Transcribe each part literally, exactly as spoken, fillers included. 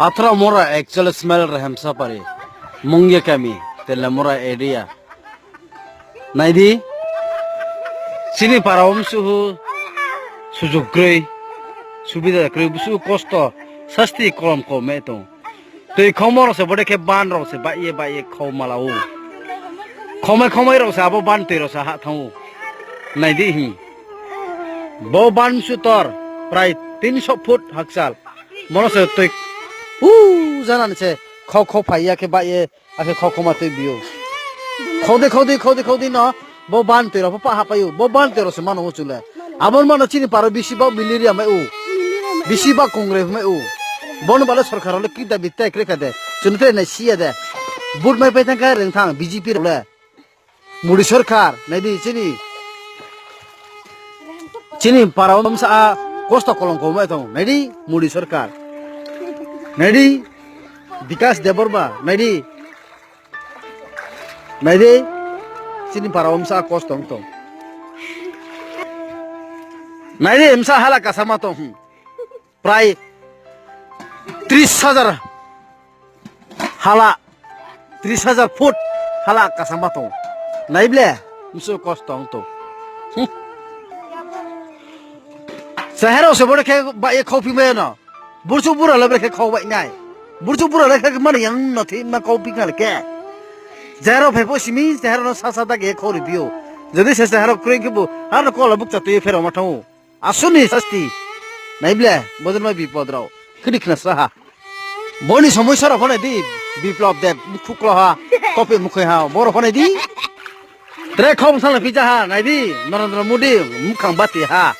Athra mora actual smell Rehemsa pari. Mungya kami, Telemora area. Naidi, chini para umsuhu sujuk krwi, subida krwi, busu kosto, sasti kolom kolme tong. Twi khomorok se bode khe ban rok se baiye baiye khau malao. Khomai khomai rok se abo ban twi rok se ha thango. Naidi hi. Bo ban sutor prai tinsho foot hakchal. Mono se twi u janani se khau khau phaiya khe baiye akhe khau khoma twi bio. Khodi khodi khodi khodi no. Bo ban twi rok pa ha payu, bo ban twi rok se mano chule. Abon mano chini paro bisi ba malaria mai u. Bisi ba kongre mai u. Bon bale sorkar le kita bitai kre kade. Chun te nai siya de. But mai pai thang ka reng thang B J P rok le. Modi sorkar, naidi chini. Chini paro msa a kosto kolong ko mai thong. Naidi Modi sorkar. Naidi Bikas Debbarma, naidi. Naidi, chini para o msa kosto wng tong. Naidi, msa hala kasama tong. Hmm. Prai tris hajar hala, tris hajar foot hala kasama tong. Naible, msa kosto wng tong. Hmm. Sahero se bore khe ba e khopi me no. Burchuk bura le brekhe khau bai nai. Burchuk bura le khe mani yang no thi ma khau pik na le ke. Jero phe po simi jero no sa sa da ge khau ri bio. Jodi se jero kring ke bu har no kola bukcha twi phero ma thau. Asuni sasti. Naible bodon ma bipod rao. Khidi khna sa ha. Boni somoi sara phone di. Biplop Deb mukhuklo ha. Kopi mukhai ha. Boro phone di. Tre khom sala pija ha, naidi, Narendra Modi, mukhang bati ha.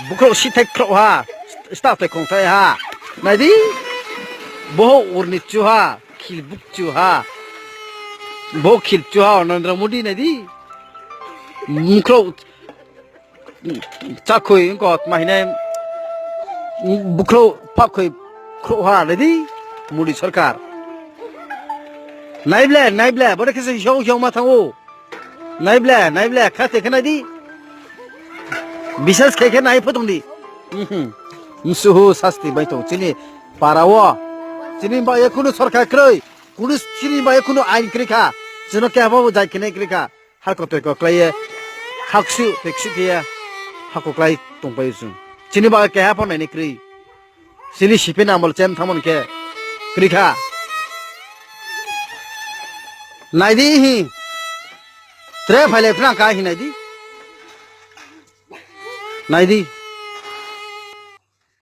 Bukhro sithai khro ha, sta thai khong thai ha. Naidi, boho urni chu ha, khil buk chu ha. Boho khil chu ha, Narendra Modi naidi. Mukhro Chakhwi wngkot mahinai bukhro pakhwi khro ha redi Modi sarkar. Naible, naible, bode khe se hiong hiong ma thango. Naible, naible, kha se khe naidi. Bisas khe khe nai phutung di. Mhm. Msuhu sasti bai tong chini para o. Chini ba e kunu sarkar kroi. Kunu chini ba e kunu ain krikha. Chino khe abo jai khe nai krikha. Hako twi koklaiye, haksu twi ksu phiya, hako klai tongpai chwng. Chini bagwi keha pho naini kwrwi. Chini sipi nambol chem thamon khe kwrwi kha. Naidi hi. Tre phaile phwrang ka hi naidi. Naidi.